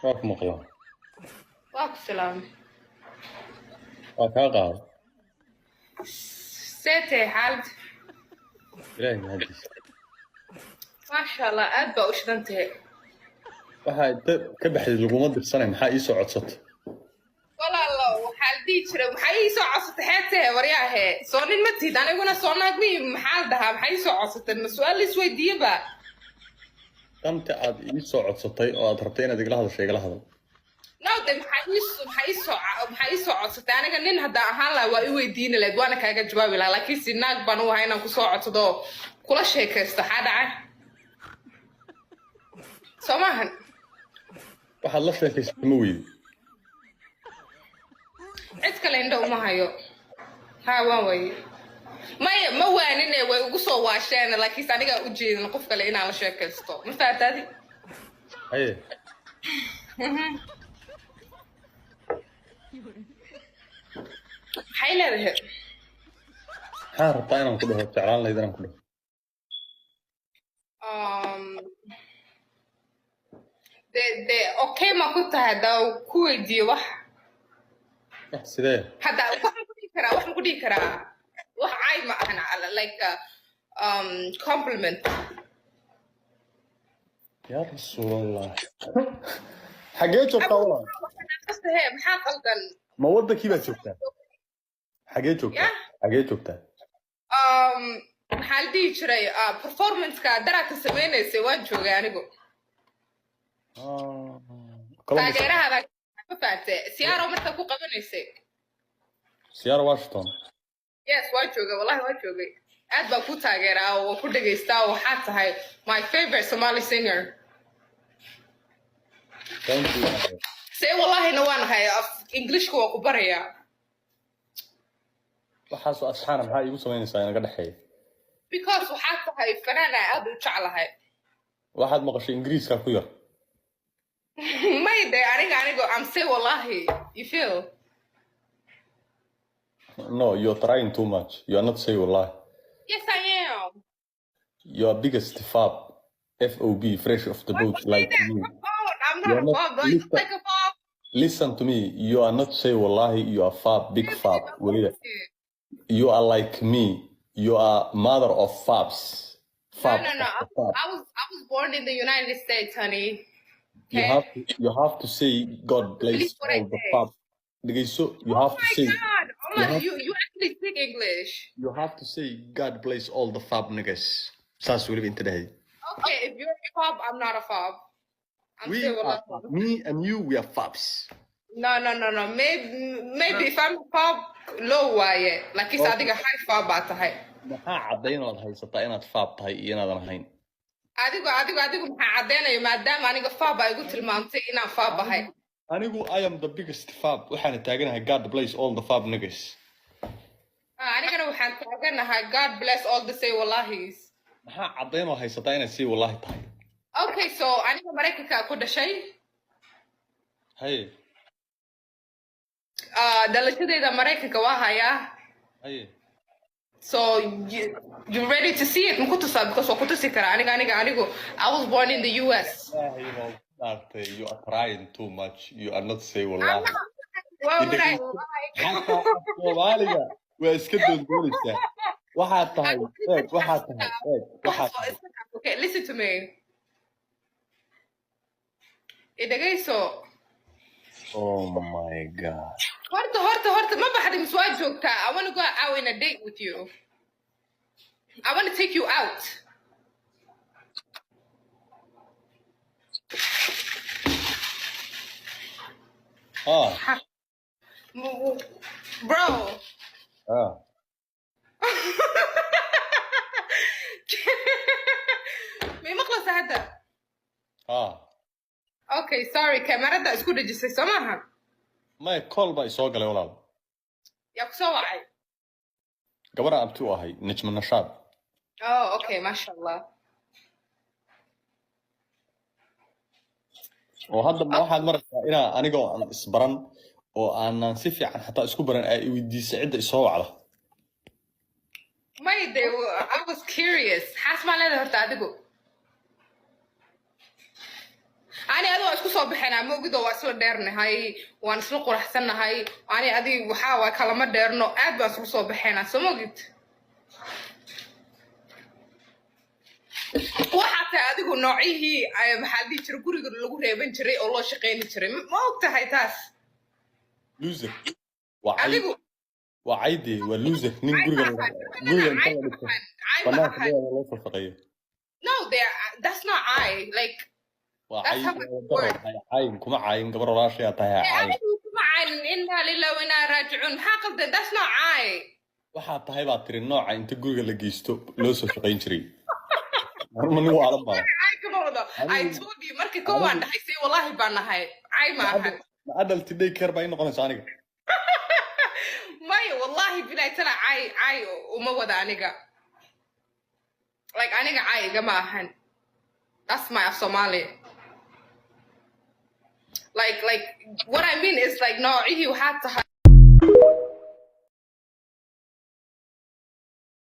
Waa ku maqlaa. Waa ku salaamay. Waa kaa qaada. See tahay xaalad? Ilaahay mahadiisa. Maasha Allah, aad baa u shidan tahay. Waxaa inta ka baxday laguma dirsanay, maxaa ii soo codsatay? Walaalo, waxaa la dhihi jiray, maxaa ii soo codsatay? Xee tahay, waryaahe? Soo nin ma tihid, aniguna soo naag mi. Maxaa la dhahaa, maxaa ii soo codsatay? Ma su-aal la isweydiiyeba? Danta aad ii soo codsatay oo aad rabtay inaad igala hadasho, igala hadal. No de, maxaa ii soo codsatay? Aniga nin haddaan ahaan lahaa waa i weydiini lahayd, waana kaaga jawaabi lahaa, laakiin si naag baan u ahay inaan kusoo codsado oo kula sheekaysto. Xaa dhacay? Soo maahan? Waxaad la sheekaysatay ma weydi? Cid kale indho uma hayo. Ha, waan waaye. Maya, ma waanine, way ugu soo waasheen, laakiinse anigaa u jeedin qof kale inaan la sheekaysto. Ma fahamtaadi? Haye. Maxay leedahay? Maxaa rabtaa inaan ku dhaho, jeclaan lahayd inaan ku dhaho? De okay, ma ku tahay haddaa ku weydiiyo wax? Wax sidee? Hadda waxaan ku dhihi karaa, waxaan ku dhihi karaa wax caay ma ahan, like compliment. Yaa Rasuulallah, xaggee joogtaa, walaal? Kastahe, maxaa qaldan? Ma waddankii baad joogtaa? Xaggee joogtaa? Yeah. Xaggee joogtaa? Maxaa la dhihi jiray, performanceka daraadka sameynaysay waan joogay anigu. Ah, Columbus. Taageerahada, ma fahamtay? Siyaaro markaa ku qabanaysay. Seattle, Washington. Yes, waan joogay, wallahi waan joogay. Aad baan ku taageeraa oo waan ku dhegaystaa oo waxaa tahay my favorite Somali singer. Thank you. See wallahina waan ahay, af Englishka waan ku barayaa. Waxaasoo asxaana maxaa iigu samaynaysaa inaga dhexeeya? Because waxaa tahay fanaana aad u jeclahay. Waxaad maqashay Ingiriiska ku yar. May de, aniga I'm say wallahi, you feel? No, you're trying too much. You are not say wallahi. Yes, I am. You are biggest fab, FOB, fresh off the Why boat you say like that? me. Come on, I'm You not are a not fob. Do I look listen, like a fob? Listen to me. You are not say wallahi. You are fab, big fab. Weliba you are like me. You are mother of fabs. No, Fab no, no. of the fab. I was born in the United States, honey. You Okay. have to say God bless Believe what I all the say. Fab. Dhegeyso, you Oh have to my say God. Oh you my, have you actually speak English. You have to say God bless all the fab niggas. Saas weliba inta dhahay. Okay, if you're a fob, I'm not a fob. I'm We still are a me and you, we are fabs. No. Maybe if I'm a fob, low waaye. Laakiinse adiga high fob baa tahay. Maxaa caddayn ood haysataa inaad fab tahay iyo inaadan ahayn? Adigu maxaa caddaynaya maadaama aniga fob baa igu tilmaamtay inaan fob ahay? Anigu I am the biggest fab. Waxaana taaganahay God bless all the fab niggas. Ah, anigana waxaan taaganahay God bless all the say wallahis. Maxaa caddayn oo haysataa inaad sii wallahi tahay? Okay, so aniga Maraykanka ku dhashay. Haye. Ah, dhalashadeyda Maraykanka waa hayaa. Haye. So you ready to see it? Ma ku tusaa? Because waa ku tusi karaa. Anigu I was born in the US. Ilaahay baa ku dhaartay, you are trying too much. You are not say I'm wallahi. not. Why would I lie? Xataa af Soomaaliga waa iska doondoonaysaa. Waxaad tahay, eeg, waxaad tahay, eeg, waxaad tahay. Okay, listen to me. Dhegeyso. Oh my God. Horta ma baxday mise waa joogtaa? I want to go out in a date with you. I want to take you out. Ah. Bro. Ah. May maqlaysaa hadda? Ah. Okay, sorry, kamarada isku dhejisay, soo maaha? Maya, call baa isoo galay, walaal. Yaa ku soo wacay? Gabadha abti u ahay, Najma Nashaad. Oh, okay, maasha Allah. Oo hadda ma waxaad maraysaa inaa anigoo aan isbaran oo aanan si fiican xataa isku baran ay weydiisay cidda isoo wacda? May de, I was curious. Xaas maa leedahay horta adigu? Ani adi waa isku soo baxaynaa, ma ogido? Waa isla dheernahay, waan isla quraxsannahay. Ani adi waxaa waa kalama dheerno, aad baan isku soo baxaynaa, soo ma ogid? Waxaa tahay adigu noocyihii maxaa la dhihi jiray, guriga lagu reeban jiray oo loo shaqayni jiray. Ma og tahay taas? Loser waa cay. Adigu. Waa caydee, waa loser nin guriga guriga inta la dhigto Cay ma banaanka ahan. loo soo shaqeeyo. No, there, that's not I like Waa that's cay. how it Waa daro works. hay cayin, kuma cayin, gabar walaashay aad tahay, ha cayin. Anigu kuma caynin. Inna lillahi wa inna raajicuun. Maxaa qaldan? That's not I. Waxaa tahay baa tiri nooca inta guriga la geysto loo soo shaqayn jiray. Marma nin waalan baa. Cay kama wado. I Adigu told you markii kowaan adigu dhahay, say wallahi baan nahay, cay ma ahan. Ma adult day care baa ii noqonaysa aniga? Maya, wallahi bilahi tala, cay cay uma wada aniga. Like, aniga cay igama ahan. That's my Somali. Like, what I mean is, like, noocihii waxaa tahay